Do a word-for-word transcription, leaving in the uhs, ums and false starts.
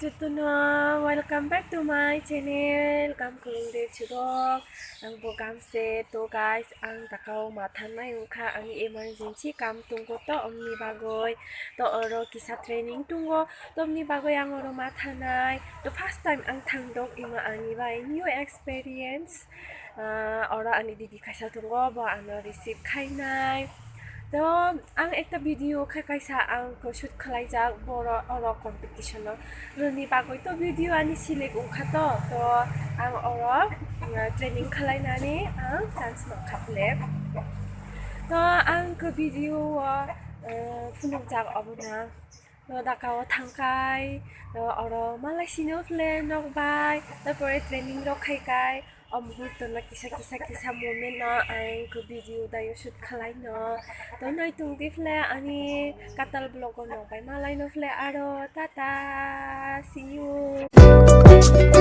Jotono welcome back to my channel. Kam kulung de chirok. Ang bo kam se to guys, ang takao ma thangnai wngkha, ang emergency kam tungo to omni bagoi. To oro kisa training tungo, to omni bagoi ang oro ma thangnai. To first time ang thangdok ima ani bai new experience. Ah, oro ani didi kaisa tongo, bo ano receive khainai. To ang ekta video khe kaisa ang ko shoot khlaijak, boro oro competition o rwni bagwi to video ani select wngkha to, to ang oro, ah, training khlainani ang chance mankha ple. To ang ko video o, ah, phunukjak obono. No dakao thangkai, no oro malai sino phle nokbai, tarpore training rok khaikai, o muhurto no kisa kisa kisa moment no ang ko video dayo shoot khlai no. To nai tong di phle ani katal vlog o nokbai malai no phle aro tata, see you.